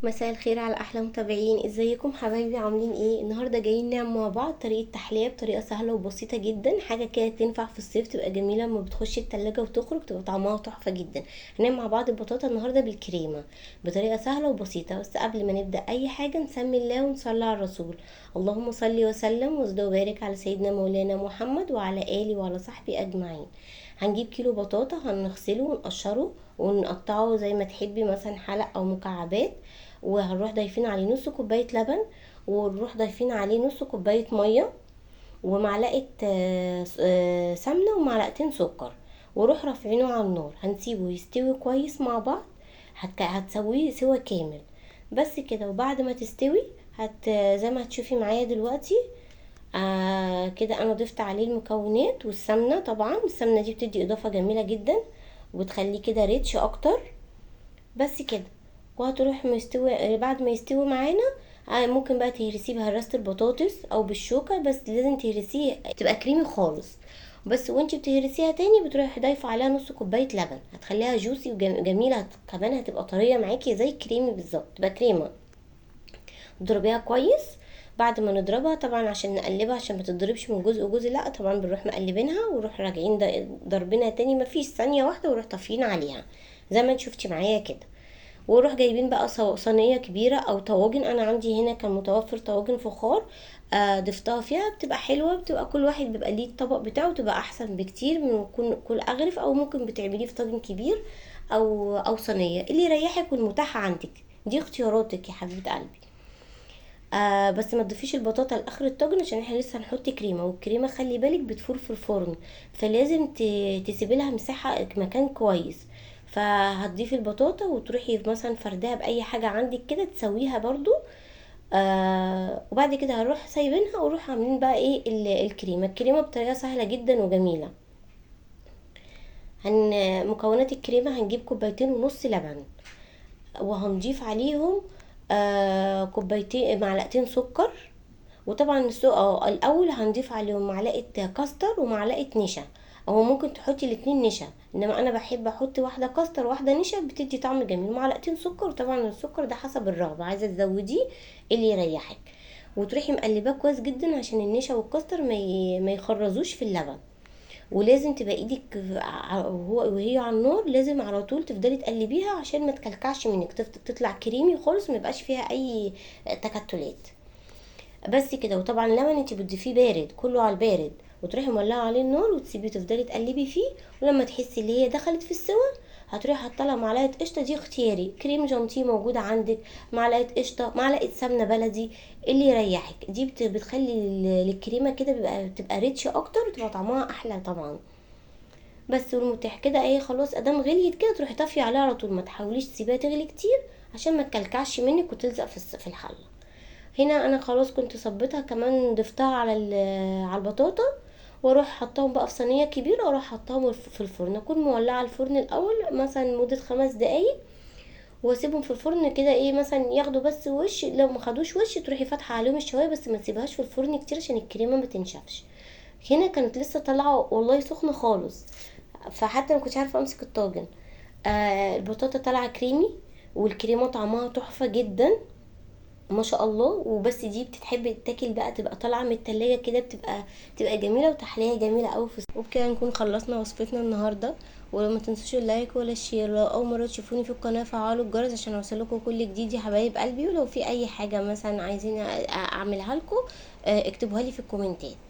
مساء الخير على احلى متابعين. ازيكم حبايبي؟ عاملين ايه؟ النهارده جايين نعمل مع بعض طريقه تحلية بطريقة سهلة وبسيطة جدا، حاجة كده تنفع في الصيف، تبقى جميلة لما بتخش التلاجة وتخرج تبقى طعمها تحفة جدا. هنعمل مع بعض البطاطا النهارده بالكريمه بطريقة سهلة وبسيطة. بس قبل ما نبدا اي حاجة نسمي الله ونصلي على الرسول. اللهم صل وسلم وزد وبارك على سيدنا مولانا محمد وعلى اله وعلى صحبه اجمعين. هنجيب كيلو بطاطا، هنغسله ونقشره ونقطعه زي ما تحبي، مثلا حلق او مكعبات. وهنروح ضايفين عليه نص كوباية لبن، ونروح ضايفين عليه نص كوباية مية، ومعلقة سمنه، ومعلقتين سكر، وروح رافعينه على النار. هنسيبه يستوي كويس مع بعض، هتسويه سوا كامل بس كده. وبعد ما تستوي زي ما هتشوفي معايا دلوقتي كده، انا ضفت عليه المكونات والسمنه. طبعا السمنة دي بتدي اضافه جميلة جدا وبتخليه كده rich اكتر بس كده. وهتروح مستوي. بعد ما يستوي معانا ممكن بقى تهرسيه بهراسه البطاطس او بالشوكة، بس لازم تهرسيه تبقى كريمي خالص بس. وانتي بتهرسيها تاني بتروحي ضايفه عليها نص كوباية لبن، هتخليها juicy وجميلة، كمان هتبقى طرية معاكي زي الكريمي بالظبط، تبقى كريمة. اضربيها كويس. بعد ما نضربها طبعا عشان نقلبها، عشان ما تضربش من جزء وجزء، لا طبعا بنروح مقلبينها ونروح راجعين ضربينها تاني، مفيش ثانية واحدة، ونروح طافيين عليها زي ما انت شفتي معايا كده. واروح جايبين بقى صينية كبيرة او طواجن. انا عندي هنا كان متوفر طواجن فخار، ضفتها فيها، بتبقى حلوة، بتبقى كل واحد بيبقى ليه الطبق بتاعه، تبقى احسن بكتير من كل اغرف، او ممكن بتعمليه في طاجن كبير او صينية، اللي يريحك والمتاح عندك، دي اختياراتك يا حبيبه قلبي. بس ما تضيفيش البطاطا لاخر الطاجن عشان احنا لسه هنحط كريمة، والكريمه خلي بالك بتفور في الفرن، فلازم تسيبي لها مساحة، مكان كويس. فهتضيفي البطاطا وتروحي مثلا فردها باي حاجة عندك كده تسويها برضو. وبعد كده هنروح سايبينها ونروح عاملين بقى ايه الكريمة. الكريمة بطريقة سهلة جدا وجميلة. مكونات الكريمة هنجيب كوبايتين ونص لبن، وهنضيف عليهم كوبايتين، معلقتين سكر. وطبعا الاول هنضيف عليهم معلقه كاستر ومعلقة نشا، او ممكن تحطي الاتنين نشا، انما انا بحب احط واحدة كاستر وواحدة نشا، بتدي طعم جميل. معلقتين سكر، وطبعا السكر ده حسب الرغبة، عايزه تزوديه اللي يريحك. وتروحي مقلباه كويس جدا عشان النشا والكاستر ما يخرزوش في اللبن. ولازم تبقى ايدك وهي على النار، لازم على طول تفضلي تقلبيها عشان ما تكلكعش منك، تطلع كريمي خالص، ما يبقاش فيها اي تكتلات بس كده. وطبعا اللبن انت بتضيفيه بارد، كله على البارد، وتروحي مولعه عليه النار وتسيبيه تفضلي تقلبي فيه. ولما تحسي اللي هي دخلت في السوا هتروحي حاطه لها معلقه قشطه، دي اختياري، كريم جانتيه موجود عندك، معلقه قشطه، معلقه سمنه بلدي، اللي يريحك. دي بتخلي الكريمة كده بتبقى ريتش اكتر، وتبقى طعمها احلى طبعا بس. والمتاح كده ايه، خلاص ادام غليت كده تروحي طافية عليها على طول، ما تحاوليش تسيبيها تغلي كتير عشان ما تكلكعش منك وتلزق في الحلة. هنا انا خلاص كنت صبيتها، كمان ضفتها على البطاطا، واروح حطاهم بقى في صينية كبيرة، واروح حطاهم في الفرن. اكون مولعه الفرن الاول مثلا مده 5 دقايق، واسيبهم في الفرن كده ايه مثلا ياخدوا بس وش، لو ما خدوش وش تروحي فاتحة عليهم الشوايه، بس ما تسيبهاش في الفرن كتير عشان الكريمة ما تنشفش. هنا كانت لسه طالعه والله سخنة خالص، فحتى ما كنتش عارفه امسك الطاجن. البطاطا طالعه كريمي، والكريمه طعمها تحفة جدا ما شاء الله. وبس دي بتتحب تتاكل بقى، تبقى طالعه من التلاجة كده، بتبقى جميلة وتحليه جميلة قوي. وبكده نكون خلصنا وصفتنا النهارده. ولو ما تنسوش ال like ولا ال share، لو اول مرة تشوفوني في القناة فعلوا الجرس عشان اوصلكم كل جديد يا حبايب قلبي. ولو في اي حاجة مثلا عايزين اعملها لكم، اكتبوها لي في الكومنتات.